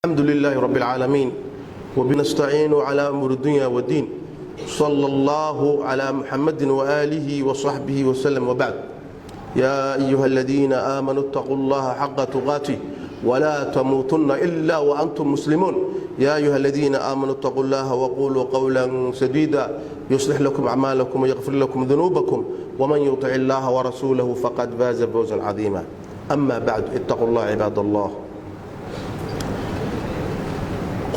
الحمد لله رب العالمين وبنستعين على أمور الدنيا والدين، صلى الله على محمد وآله وصحبه وسلم، وبعد. يا أيها الذين آمنوا اتقوا الله حق تقاته ولا تموتن إلا وأنتم مسلمون. يا أيها الذين آمنوا اتقوا الله وقولوا قولا سديدا يصلح لكم أعمالكم ويغفر لكم ذنوبكم، ومن يطع الله ورسوله فقد فاز فوزا عظيما. أما بعد، اتقوا الله عباد الله.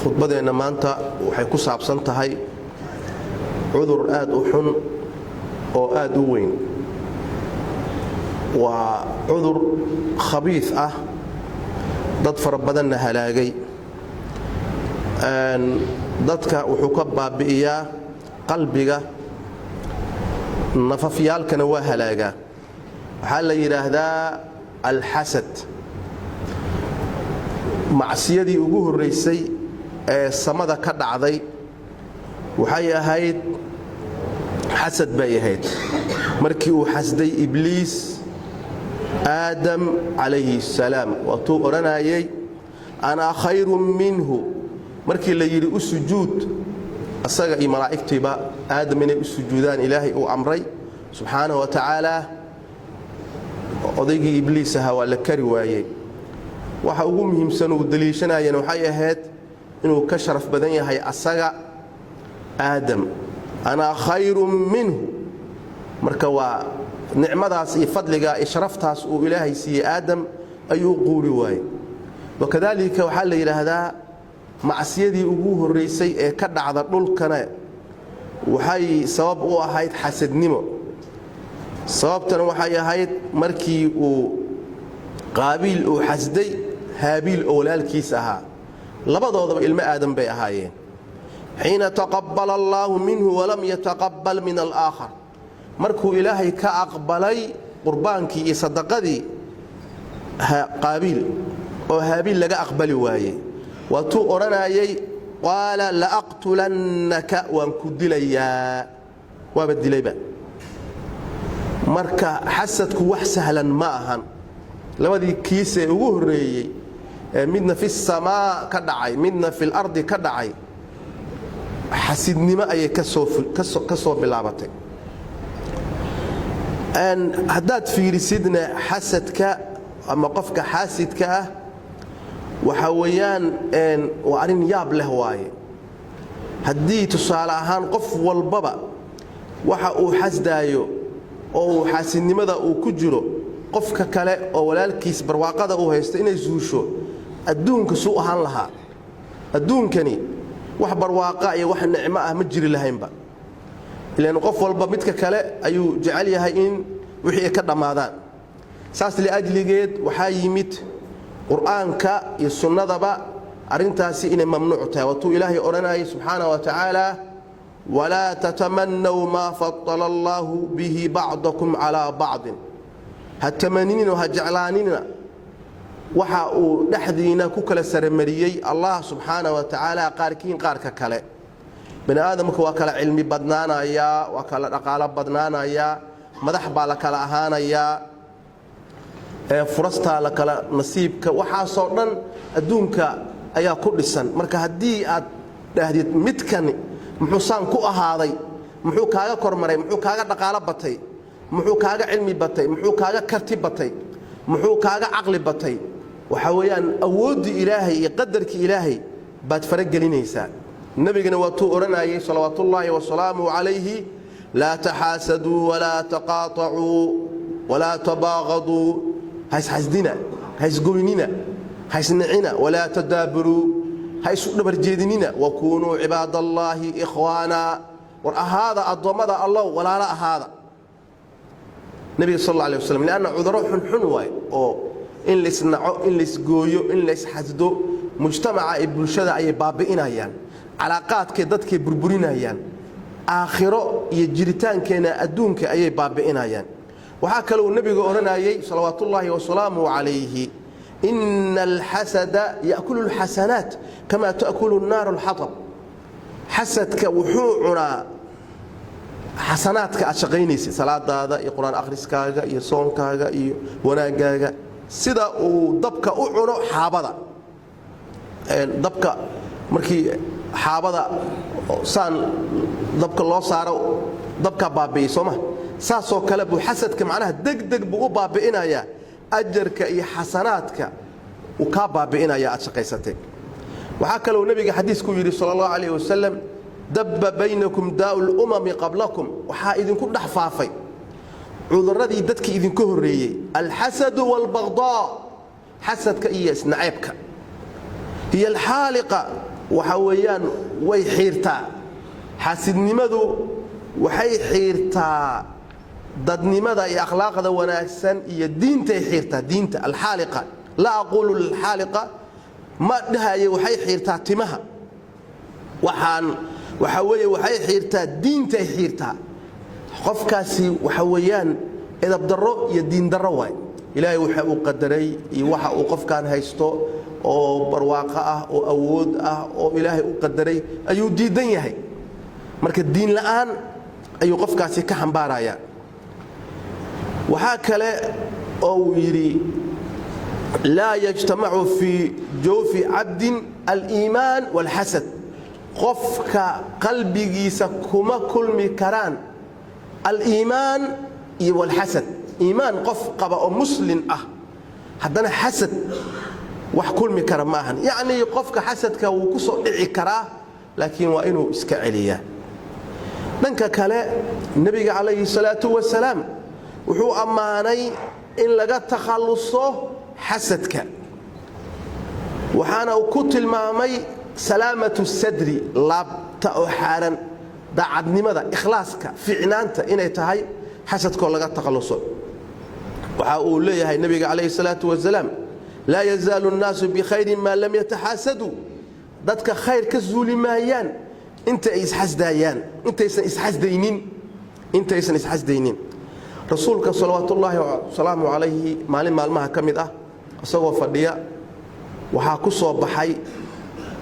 Khudbadeenna maanta waxay ku saabsan tahay cudur aad u xun oo aad u weyn. Waa cudur khabiis ah, dad fara badanna halaagay. Dadka wuxuu ka baabi'iyaa qalbiga, nafafyaalkana waa halaagaa. Waxaa la yidhaahdaa alxasad. Macsiyadii ugu horraysay ee samada ka dhacday waxay ahayd xasad bay ahayd, markii uu xasday Ibliis Aadam calayhi assalaam. Waatuu odhanayay: "Anaa khayrun minhu." Markii la yidhi u sujuud, asaga iyo malaa'igtiiba Aadam inay u sujuudaan Ilaahay uu amray subxaanahu wa tacaala, odaygii Ibliis ahaa waa la kari waayey. Waxa ugu muhiimsan uu daliishanayana waxay ahayd inuu ka sharaf badan yahay asaga Aadam. "Anaa khayrun minhu." Marka waa nicmadaas iyo fadliga iyo sharaftaas uu Ilaahay siiyey Aadam ayuu quuri waayey. Wakadaalika waxaa la yidhaahdaa macsiyadii ugu horraysay ee ka dhacda dhulkana waxay sabab u ahayd xasadnimo. Sababtana waxay ahayd markii uu Qaabiil uu xasday Haabiil oo walaalkiis ahaa. Labadoodaba ilmo Aadam bay ahaayeen. Xiina taqabala allaahu minhu walam yataqabal min alaakhar, markuu Ilaahay ka aqbalay qurbaankii iyo sadaqadii Qaabiil oo Haabiil laga aqbali waayey, waatuu odhanayay: "Qaala laaqtulannaka, waan ku dilayaa." Waaba dilayba. Marka xasadku wax sahlan ma ahan. Labadii kiisee ugu horreeyey ee midna fi samaa ka dhacay, midna fil ardi ka dhacay, xasidnimo ayay ka soo bilaabatay. Haddaad fiirisidna, xasadka ama qofka xaasidka ah waxa weeyaan waa arrin yaab leh waaye. Haddii tusaale ahaan qof walbaba waxa uu xasdaayo oo uu xaasidnimada uu ku jiro qofka kale oo walaalkiis barwaaqada uu haysto inay suusho, adduunka suu ahaan lahaa? Adduunkani wax barwaaqa iyo wax nicmo ah ma jiri lahaynba, ilaan qof walba midka kale ayuu jecel yahay in wixii ay ka dhammaadaan. Saas liajligeed waxaa yimid Qur'aanka iyo sunnadaba arrintaasi inay mamnuuc tahay. Waatuu Ilaahay odhanayay subxaana wa tacaala: "Walaa tatamannaw maa fadala allaahu bihi bacdakum calaa bacdin." Ha tamaninina, ha jeclaanina waxa uu dhexdiina ku kala saramariyey Allah subxaana wa tacaala qaarkiin qaarka kale. Bani aadamka waa kala cilmi badnaanayaa, waa kala dhaqaalo badnaanayaa, madax baa la kala ahaanayaa, furastaa la kala nasiibka, waxaasoo dhan adduunka ayaa ku dhisan. Marka haddii aad dhahdid midkani muxuu saan ku ahaaday, muxuu kaaga kormaray, muxuu kaaga dhaqaalo batay, muxuu kaaga cilmi batay, muxuu kaaga karti batay, muxuu kaaga caqli batay, waxaa weeyaan awooddii Ilaahay iyo qadarkii Ilaahay baad faragelinaysaa. Nebigana waatuu odhanayay salawaatullaahi wasalaamuhu calayhi: "Laa taxaasaduu walaa taqaaacuu walaa tabaaqaduu." Ha isxasdina, ha isgoynina, ha isnicina. "Walaa tadaaburuu," ha isu dhabarjeedinina. "Wakuunuu cibaadallaahi ikhwaana." War ahaada addoommada Allow, walaalo ahaada. Nebiga sal alla alay waslam, lianna cudurro xunxun waay oo in laisnaco, in laisgooyo, in laisxasdo, mujtamaca iyo bulshada ayay baabi'inayaan, calaaqaadkay dadkay burburinayaan, aakhiro iyo jiritaankeenna adduunka ayay baabi'inayaan. Waxaa kale uu nebigu odhanayay salawaatullaahi wasalaamuhu calayhi: "Ina alxasada ya'kulu alxasanaat kama ta'kulu الnaaru alxatab." Xasadka wuxuu cunaa xasanaadka aad shaqaynaysid, salaadaada iyo Qur-aan akhriskaaga iyo soonkaaga iyo wanaaggaaga, sida uu dabka u cuno xaabada. Dabka markii xaabada saan dabka loo saaro, dabkaa baabi'iyey, sooma? Saasoo kale buu xasadka macnaha degdeg buu u baabi'inayaa ajarka iyo xasanaadka uu kaa baabi'inaya aad shaqaysatay. Waxaa kalou nebiga xadiisku yidhi sala allahu calayh wasalam: "Dabba baynakum daa'u lumami qablakum." Waxaa idinku dhex faafay cudurradii dadkii idinka horreeyey: alxasadu waalbagdaa, xasadka iyo isnaceebka. Hiya alxaaliqa, waxa weeyaan way xiirtaa. Xaasidnimadu waxay xiirtaa dadnimada iyo akhlaaqda wanaagsan iyo diintay xiirtaa, diinta. Alxaaliqa, laa aquulu alxaaliqa, ma dhahaye waxay xiirtaa timaha. Waxaan waxa weeye waxay xiirtaa diintay xiirtaa. Qofkaasi waxa weeyaan edabdarro iyo diindarro waay. Ilaahay waxa uu qadaray iyo waxa uu qofkan haysto oo barwaaqo ah oo awood ah oo Ilaahay u qadaray ayuu diidan yahay. Marka diin la'aan ayuu qofkaasi ka xambaarayaa. Waxaa kale oo uu yidhi: "Laa yajtamacu fii jawfi cabdin aliimaan waalxasad." Qofka qalbigiisa kuma kulmi karaan aliimaan iyo walxasad. Iimaan qof qaba oo muslin ah haddana xasad, wax kulmi kara ma ahan. Yacnii qofka xasadka wuu ku soo dhici karaa, laakiin waa inuu iska celiyaa. Dhanka kale, nebiga calayhi salaatu wasalaam wuxuu ammaanay in laga takhalluso xasadka, waxaana uu ku tilmaamay salaamatu sadri, laabta oo xaaran, daacadnimada, ikhlaaska, ficnaanta inay tahay xasadkoo laga takhalluso. Waxa uu leeyahay nebiga calayhi salaatu wasalaam: "Laa yazaalu nnaasu bikhayrin maa lam yataxaasaduu." Dadka khayr ka zuuli maayaan inta ay isxasdaayaan, intaysan isxasdaynin, intaysan isxasdaynin. Rasuulka salawaatullaahi wasalaamu calayhi maalin maalmaha ka mid ah isagoo fadhiya waxaa ku soo baxay,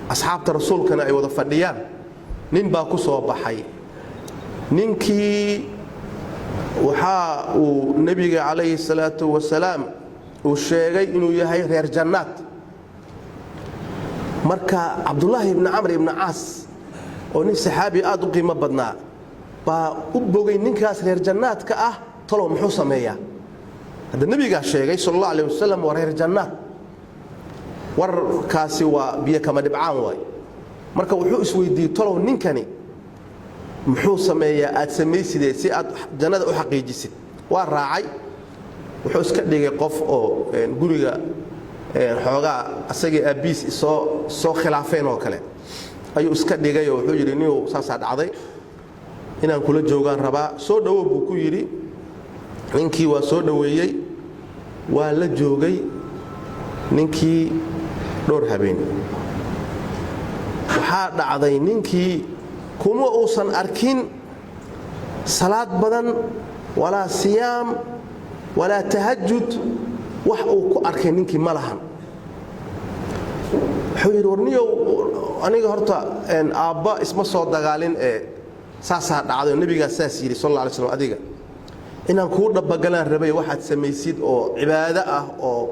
asxaabta rasuulkana ay wada fadhiyaan, nin baa ku soo baxay. Ninkii waxaa uu nebiga calayhi salaatu wasalaam uu sheegay inuu yahay reer jannaad. Marka Cabdulaahi ibni Camr ibni Caas, oo nin saxaabi aad u qiimo badnaa, baa u bogay ninkaas reer jannaadka ah. Talow muxuu sameeyaa? Hadda nebigaa sheegay sal allah aleh wasalam waa reer jannaad, warkaasi waa biyo kama dhibcaan waay. Marka wuxuu isweydiiyey: talow ninkani muxuu sameeyaa aad samaysidee si aad jannada u xaqiijisid? Waa raacay. Wuxuu iska dhigay qof oo guriga xoogaa asagii aabbiis soo khilaafeen oo kale ayuu iska dhigay, oo wuxuu yidhi: "Niyow, saasaa dhacday, inaan kula joogaan rabaa, soo dhowow," buu ku yidhi. Ninkii waa soo dhoweeyey, waa la joogay ninkii dhowr habeen. Waxaa dhacday ninkii kuma uusan arkin salaad badan, walaa siyaam, walaa tahajud. Wax uu ku arkay ninkii ma lahan. Wuxuu yidhi: "Warniyow, aniga horta aabba isma soo dagaalin ee saasaa dhacday oo nebigaa saas yidhi sal alla alay slam. Adiga inaan kuu dhabbagalaan rabay, waxaad samaysid oo cibaado ah oo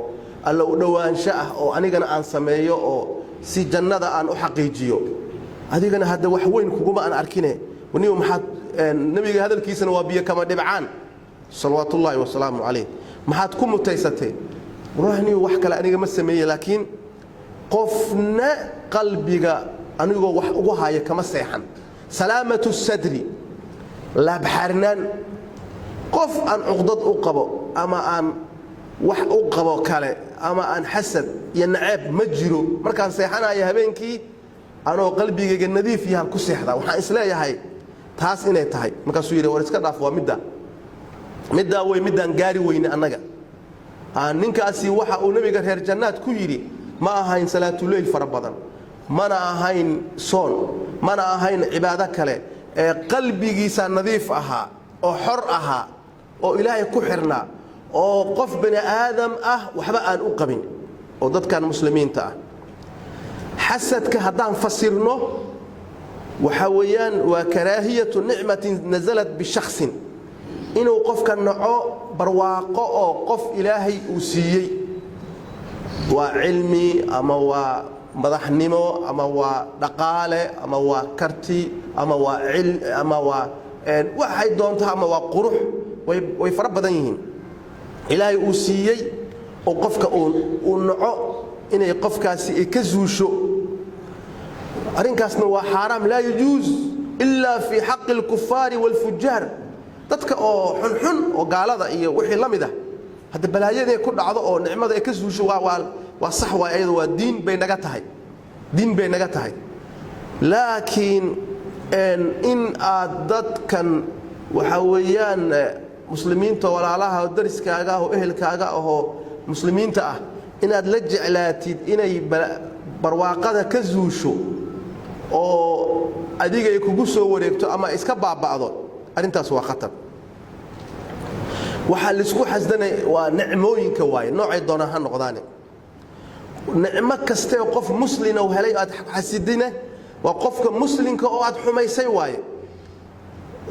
Alla u dhowaansho ah oo anigana aan sameeyo oo si jannada aan u xaqiijiyo. Adigana hadda wax weyn kuguma aan arkine. Warniyow, maxaad, nebiga hadalkiisana waa biyo kama dhibcaan salawaatullaahi wasalaamu calayh, maxaad ku mutaysatay?" "Wallahi niyow, wax kale aniga ma sameeye, laakiin qofna qalbiga anigoo wax ugu haya kama seexan. Salaamatu sadri, laabxaarnaan, qof aan cuqdad u qabo ama aan wax u qabo kale ama aan xasad iyo naceeb ma jiro. Markaan seexanaya habeenkii anoo qalbigayga nadiif yahan ku seexdaa. Waxaan isleeyahay taas inay tahay." Markaasuu yidhi: "War iska dhaaf, waa middaa, middaa wey middaan gaari weyne annaga." Ninkaasi waxa uu nebiga reer jannaad ku yidhi ma ahayn salaatuleyl fara badan, mana ahayn soon, mana ahayn cibaado kale, ee qalbigiisa nadiif ahaa oo xor ahaa oo Ilaahay ku xirnaa oo qof bani aadam ah waxba aan u qabin oo dadkan muslimiinta ah. Xasadka haddaan fasirno, waxa weeyaan waa karaahiyatu nicmatin nasalat bishaksin, inuu qofka naco barwaaqo oo qof Ilaahay uu siiyey, waa cilmi ama waa madaxnimo ama waa dhaqaale ama waa karti ama waa cil ama waa waxay doonta ama waa qurux, way fara badan yihiin. Ilaahay uu siiyey oo qofka uu naco inay qofkaasi ay ka zuusho, arrinkaasna waa xaaraam, laa yajuus ilaa fii xaqi alkufaari waalfujaar. Dadka oo xunxun oo gaalada iyo wixii la mid ah, hadda balaayada ku dhacdo oo nicmada ay ka zuusho waa sax waay, ayadu waa diin bay naga tahay, diin bay naga tahay. Laakiin in aad dadkan waxaa weeyaan muslimiinta walaalaha oo dariskaaga ah oo ehelkaaga ahoo muslimiinta ah inaad la jeclaatid inay barwaaqada ka zuusho oo adiga ay kugu soo wareegto ama iska baaba'do, arrintaas waa khatar. Waxaa laisku xasdanay waa nicmooyinka waaye, noocay doonaan ha noqdaane. Nicmo kastee qof muslina u helay aad xasidina waa qofka muslimka oo aad xumaysay waaye,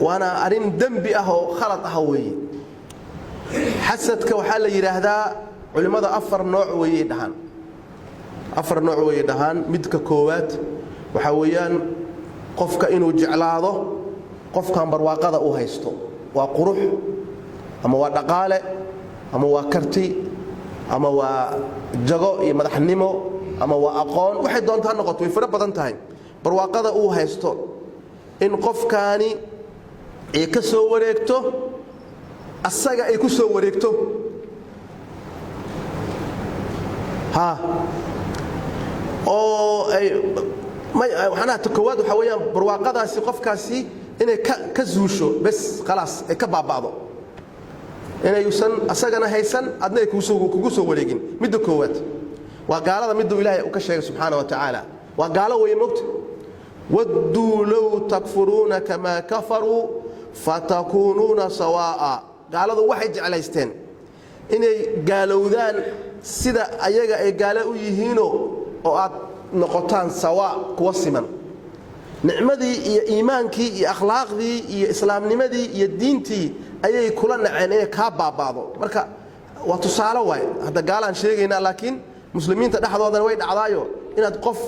waana arrin dembi ah oo khalad ah weeye. Xasadka waxaa la yidhaahdaa, culimmada afar nooc weeyey dhahaan, afar nooc weeyey dhahaan. Midka koowaad waxaa weeyaan qofka inuu jeclaado qofkan barwaaqada u haysto, waa qurux ama waa dhaqaale ama waa karti ama waa jago iyo madaxnimo ama waa aqoon, waxay doonta ha noqoto, way fara badan tahay. Barwaaqada uu haysto in qofkaani ay ka soo wareegto, asaga ay ku soo wareegto, ha oo ay waxaanaha. Ta koowaad waxaa weeyaan barwaaqadaasi qofkaasi inay ka zuusho, bes khalaas, ay ka baaba'do, inayusan asagana haysan, adna ay kugu soo wareegin. Midda koowaad waa gaalada, miduu Ilaahay uu ka sheegay subxaana wa tacaala. Waa gaalo weeye mogta: wadduu low takfuruuna kamaa kafaruu fatakuunuuna sawaa'a. Gaaladu waxay jeclaysteen inay gaalowdaan sida ayaga ay gaalo u yihiino oo aad noqotaan sawaa, kuwa siman. Nicmadii iyo iimaankii iyo akhlaaqdii iyo islaamnimadii iyo diintii ayay kula naceen inay kaa baaba'do. Marka waa tusaale waay, hadda gaalaan sheegaynaa, laakiin muslimiinta dhexdoodana way dhacdaayo inaad qof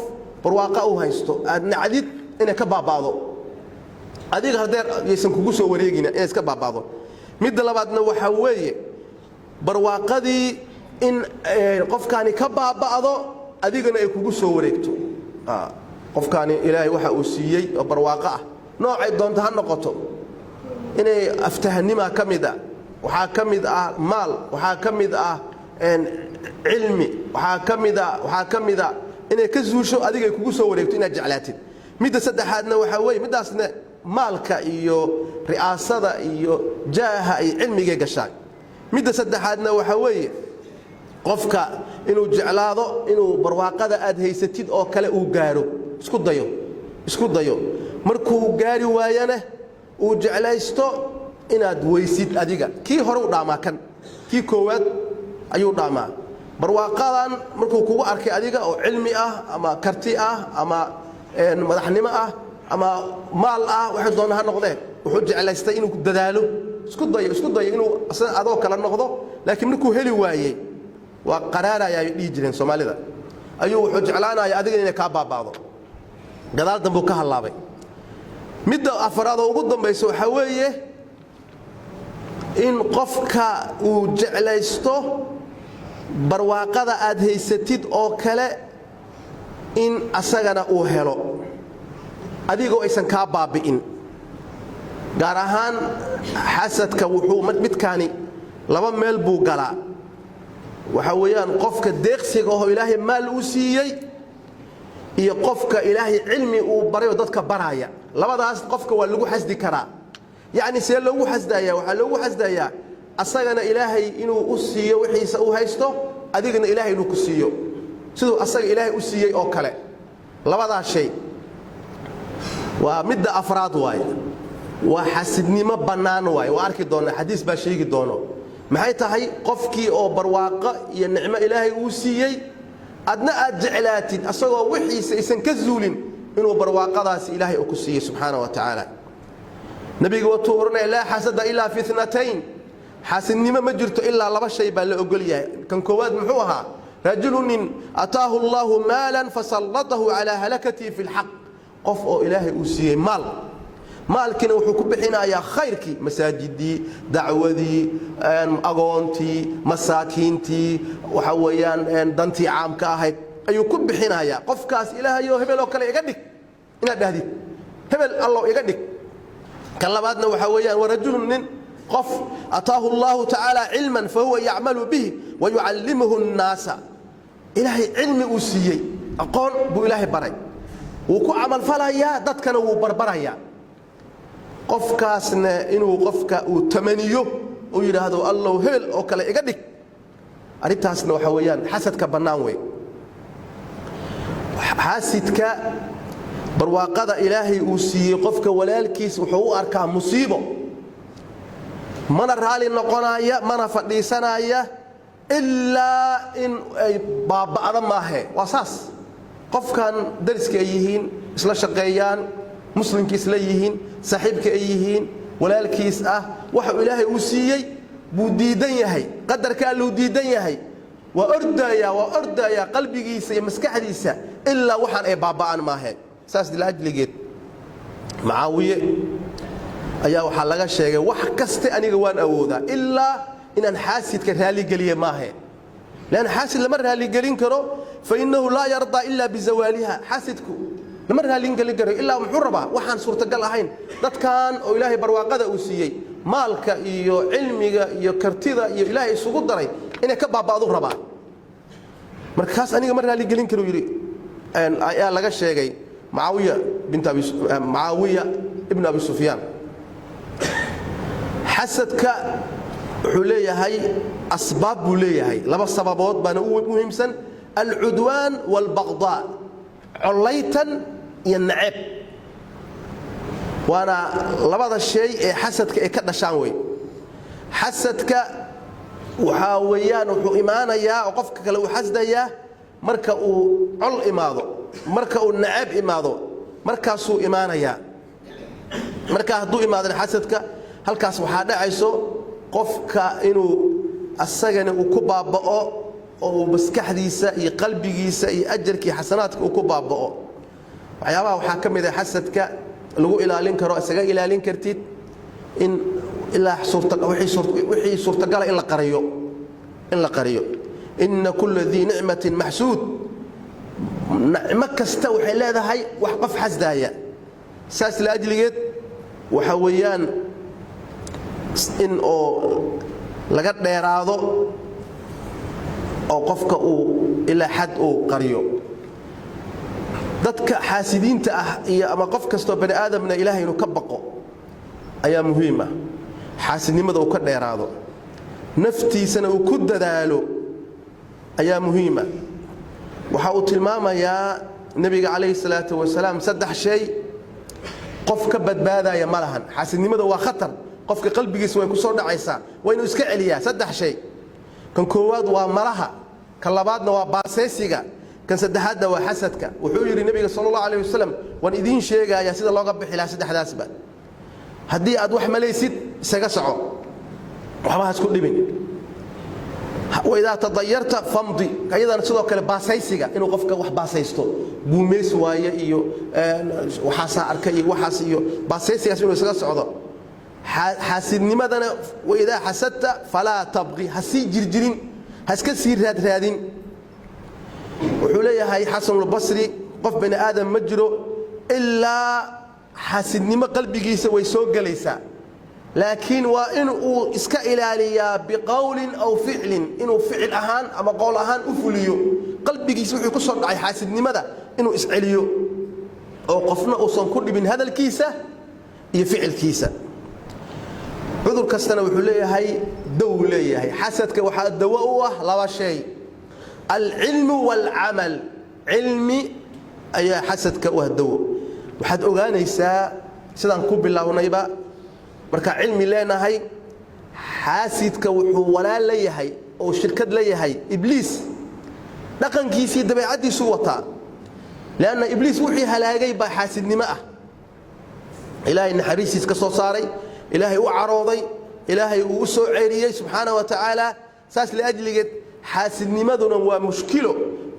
barwaaqa u haysto aad nacdid inay ka baaba'do, adiga hadeer yaysan kugu soo wareegina, inay iska baaba'do. Midda labaadna waxaa weeye barwaaqadii in qofkaani ka baaba'do, adigana ay kugu soo wareegto. Qofkaani Ilaahay waxa uu siiyey oo barwaaqo ah, noocay doonto ha noqoto, inay aftahanima ka mid ah, waxaa ka mid ah maal, waxaa ka mid ah cilmi, waxaa ka mid ah, waxaa ka mid ah, inay ka zuusho, adiga ay kugu soo wareegto, inaad jeclaatid. Midda saddexaadna waxaa weeye, middaasna maalka iyo ri'aasada iyo jaaha iyo cilmigay gashaan. Midda saddexaadna waxaa weeye qofka inuu jeclaado inuu barwaaqada aad haysatid oo kale uu gaaro, isku dayo, isku dayo, markuu gaari waayana uu jeclaysto inaad weysid adiga. Kii hore u dhaamaa kan, kii koowaad ayuu dhaamaa. Barwaaqadan markuu kugu arkay adiga oo cilmi ah ama karti ah ama madaxnimo ah ama maal ah, waxay doona ha noqdeen, wuxuu jeclaystay inuu dadaalo, isku dayo, isku dayo inuu adoo kale noqdo. Laakiin markuu heli waayey, waa qaraaraya ay dhihi jireen Soomaalida, ayuu wuxuu jeclaanaya adiga inay kaa baaba'do, gadaal dambuu ka hallaabay. Midda afaraad oo ugu dambaysa waxaa weeye in qofka uu jeclaysto barwaaqada aad haysatid oo kale in asagana uu helo, adigoo aysan kaa baabi'in. Gaar ahaan xasadka wuxuu midkaani laba meel buu galaa. Waxaa weeyaan qofka deeqsiga oo Ilaahay maal uu siiyey iyo qofka Ilaahay cilmi uu barayoo dadka baraaya. Labadaas qofka waa lagu xasdi karaa. Yacni see loogu xasdayaa? Waxaa loogu xasdayaa asagana Ilaahay inuu u siiyo wixiisa uu haysto, adigana Ilaahay inuu ku siiyo siduu asaga Ilaahay u siiyey oo kale. Labadaas shay waa midda afraad waaye, waa xasidnimo bannaan waaye. Waa arki doonnaa, xadiis baa sheegi doono maxay tahay. Qofkii oo barwaaqo iyo nicmo Ilaahay uu siiyey, adna aad jeclaatid asagoo wixiisa aysan ka zuulin inuu barwaaqadaasi Ilaahay uu ku siiyey subxaana wa tacaala. Nebiga watuu odhanaya: laa xasada ilaa fi inatayn. Xaasidnimo ma jirto ilaa laba shay baa la ogol yahay. Kan koowaad muxuu ahaa? Rajulu nin ataahu Allahu maalan fasallatahu calaa halakatihi fi lxaq, qof oo Ilaahay uu siiyey maal, maalkiina wuxuu ku bixinayaa khayrkii, masaajidii, dacwadii, agoontii, masaakiintii, waxa weeyaan dantii caamka ahayd ayuu ku bixinayaa. Qofkaas Ilaahayo hebel oo kale iga dhig inaad dhahdid, hebel Allow iga dhig. Kan labaadna waxaa weeyaan warajulun nin, qof ataahu Allahu tacaala cilman fahuwa yacmalu bihi wa yucallimuhu nnaasa. Ilaahay cilmi uu siiyey, aqoon buu Ilaahay baray, wuu ku camalfalayaa, dadkana wuu barbarayaa. Qofkaasna inuu qofka uu tamaniyo, uu yidhaahdo Allow hebel oo kale iga dhig, arrintaasna waxaa weeyaan xasadka bannaan wey. Xaasidka barwaaqada Ilaahay uu siiyey qofka walaalkiis wuxuu u arkaa musiibo, mana raali noqonaya, mana fadhiisanaya ilaa in ay baaba'da maahe. Waa saas. Qofkan dariska ay yihiin, isla shaqeeyaan, muslimka isla yihiin, saaxiibka ay yihiin, walaalkiis ah, waxau Ilaahay uu siiyey buu diidan yahay, qadarka Alluu diidan yahay. Waa ordayaa, waa ordayaa qalbigiisa iyo maskaxdiisa ilaa waxaan ay baaba'an maahe. Saas liajligeed Macaawiye ayaa waxaa laga sheegay, wax kaste aniga waan awoodaa ilaa inaan xaasidka raaligeliye maahe, lanna xaasid lama raaligelin karo. Fa innahu laa yardaa ilaa bizawaaliha. Xaasidku lama raalingelin karo, ilaa muxuu rabaa waxaan suurtagal ahayn. Dadkan oo Ilaahay barwaaqada uu siiyey, maalka iyo cilmiga iyo kartida iyo Ilaahay isugu daray, inay ka baaba'du rabaa. Marka kaas aniga ma raaligelin karo yidhi, ayaa laga sheegay Mucaawiya bint abi Mucaawiya ibn Abi Sufyaan. Xasadka wuxuu leeyahay asbaab buu leeyahay. Laba sababood baana u muhiimsan: alcudwaan waalbaqdaa, collaytan iyo naceeb, waana labada shay ee xasadka ay ka dhashaan wey. Xasadka waxaa weeyaan wuxuu imaanayaa oo qofka kale uu xasdayaa marka uu col imaado, marka uu naceeb imaado, markaasuu imaanayaa. Marka hadduu imaadana xasadka, halkaas waxaa dhacayso qofka inuu asagana uu ku baaba'o oo uu maskaxdiisa iyo qalbigiisa iyo ajarkii xasanaadka uu ku baaba'o. Waxyaabaha waxaa ka mid ah xasadka lagu ilaalin karo, isaga ilaalin kartid, in ilaa wixii suurtagala in la qariyo, in la qariyo. Ina kula dii nicmatin maxsuud. Nicmo kasta waxay leedahay wax qof xasdaaya. Saas laajligeed waxa weeyaan in oo laga dheeraado oo qofka uu ilaa xad uu qariyo. Dadka xaasidiinta ah iyo ama qof kastoo bani aadamna Ilaahay inuu ka baqo ayaa muhiim ah, xaasidnimada uu ka dheeraado, naftiisana uu ku dadaalo ayaa muhiima. Waxa uu tilmaamayaa Nebiga calayhi salaatu wasalaam saddex shay qof ka badbaadaya ma lahan. Xaasidnimada waa khatar, qofka qalbigiisa way ku soo dhacaysaa, waa inuu iska celiyaa saddex shay. Kan koowaad waa malaha, kan labaadna waa baasaysiga, kan saddexaadna waa xasadka. Wuxuu yidhi Nebiga sala Allahu alayh wasalam, waan idiin sheegayaa sida looga bixi lahaa saddexdaasba. Haddii aad wax malaysid, isaga soco, waxba ha isku dhibin. Waidaa tadayarta famdi. Ayadana sidoo kale baasaysiga, inuu qofka wax baasaysto, guumays waaye iyo waxaasaa arkay iyo waxaas iyo baasaysigaas inuu isaga socdo. Xaasidnimadana, waidaa xasadta falaa tabqi, ha sii jirjirin, ha iska sii raadraadin. Wuxuu leeyahay Xasanulbasri, qof bani aadam ma jiro ilaa xaasidnimo qalbigiisa way soo gelaysaa, laakiin waa in uu iska ilaaliyaa biqowlin aw ficlin, inuu ficil ahaan ama qowl ahaan u fuliyo. Qalbigiisa wuxuu ku soo dhacay xaasidnimada inuu isceliyo oo qofna uusan ku dhibin hadalkiisa iyo ficilkiisa. Cudur kastana wuxuu leeyahay daw leeyahay. Xasadka waxaa dawo u ah laba shay: alcilmu waalcamal. Cilmi ayaa xasadka u ah dawo. Waxaad ogaanaysaa sidaan ku bilownayba, markaa cilmi leenahay, xaasidka wuxuu walaal la yahay oo shirkad la yahay Ibliis, dhaqankiisii dabeecaddiisuu wataa, leanna Ibliis wixii halaagay baa xaasidnimo ah. Ilaahay naxariistiis ka soo saaray, Ilaahay u carooday, Ilaahay uu u soo ceeliyey subxaana wa tacaala. Saas liajligeed Xaasidnimaduna waa mushkilo.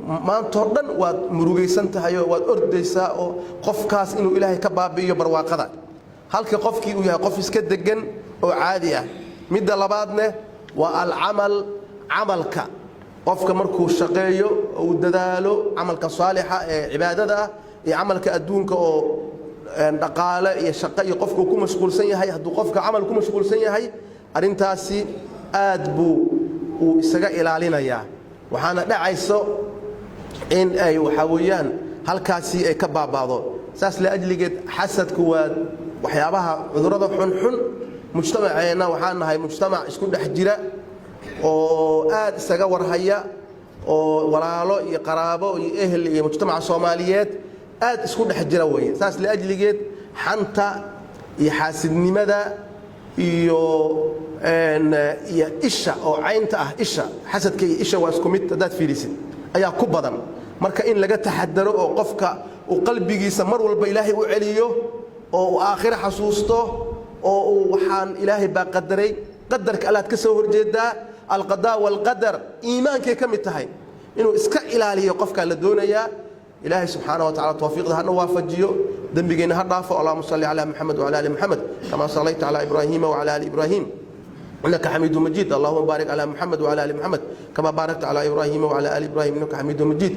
Maantoo dhan waad murugaysan tahay oo waad ordaysaa oo qofkaas inuu Ilaahay ka baabi'iyo barwaaqada, halka qofkii uu yahay qof iska degan oo caadi ah. Midda labaadne waa alcamal, camalka. Qofka markuu shaqeeyo oo uu dadaalo, camalka saalixa ee cibaadada ah iyo camalka adduunka oo dhaqaale iyo shaqo iyo qofka uu ku mashquulsan yahay, hadduu qofka camal ku mashquulsan yahay, arrintaasi aad buu uu isaga ilaalinayaa. Waxaana dhacayso in ay waxaa weeyaan halkaasi ay ka baaba'do. Saas laajligeed xasadku waa waxyaabaha cudurrada xunxun. Mujtamaceenna waxaan nahay mujtamac isku dhex jira oo aad isaga warhaya, oo walaalo iyo qaraabo iyo ehel iyo mujtamaca Soomaaliyeed aad isku dhex jira weeye. Saas laajligeed xanta iyo xaasidnimada iyo isha oo caynta ah, isha xasadka iyo isha waa isku mid haddaad fiirisid, ayaa ku badan. Marka in laga taxadaro oo qofka uu qalbigiisa mar walba Ilaahay u celiyo oo uu aakhiro xasuusto oo uu waxaan Ilaahay baa qadaray, qadarka Allaad ka soo horjeedaa, alqadaa waalqadar iimaankay ka mid tahay, inuu iska ilaaliyo qofkaa la doonayaa. Ilaahay subxaana wa tacala tawfiiqda hana waafajiyo, dembigeenna ha dhaafo. اللهم صل على محمد وعلى آل محمد كما صليت على إبراهيم وعلى آل إبراهيم إنك حميد مجيد. اللهم بارك على محمد وعلى آل محمد كما باركت على إبراهيم وعلى آل إبراهيم إنك حميد مجيد.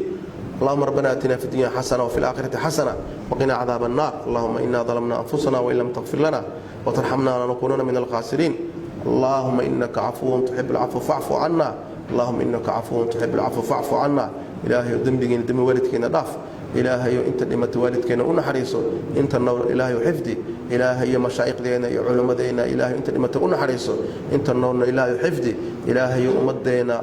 اللهم ربنا آتنا في الدنيا حسنة وفي الآخرة حسنة وقنا عذاب النار. اللهم إنا ظلمنا أنفسنا وإن لم تغفر لنا وترحمنا لنكونن من الخاسرين. اللهم إنك عفو تحب العفو فاعف عنا. اللهم إنك عفو تحب العفو فاعف عنا. Ilaahay, dembigeena, dembi waalidkeena dhaaf. Ilaahayo, inta dhimata waalidkeena u naxariiso, inta nool Ilaahayo xifdi. Ilaahayo, mashaa'iqdeena iyo culimmadeena, Ilaahayo, inta dhimata u naxariiso, inta noolna Ilaahayo xifdi. Ilaahayo, ummaddeena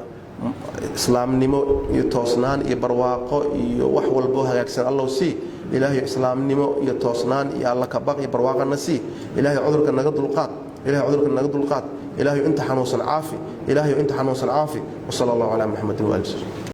islaamnimo iyo toosnaan iyo barwaaqo iyo wax walbo hagaagsan Allow sii. Ilaahayo, islaamnimo iyo toosnaan iyo Alla kabaq iyo barwaaqana sii. Ilaahayo, cudurka naga dulqaad. Ilahay, cudurka naga dulqaad. Ilaahayo, inta xanuunsan caafi. Ilaahayo, inta xanuunsan caafi. وصلى الله على محمد وآله وسلم.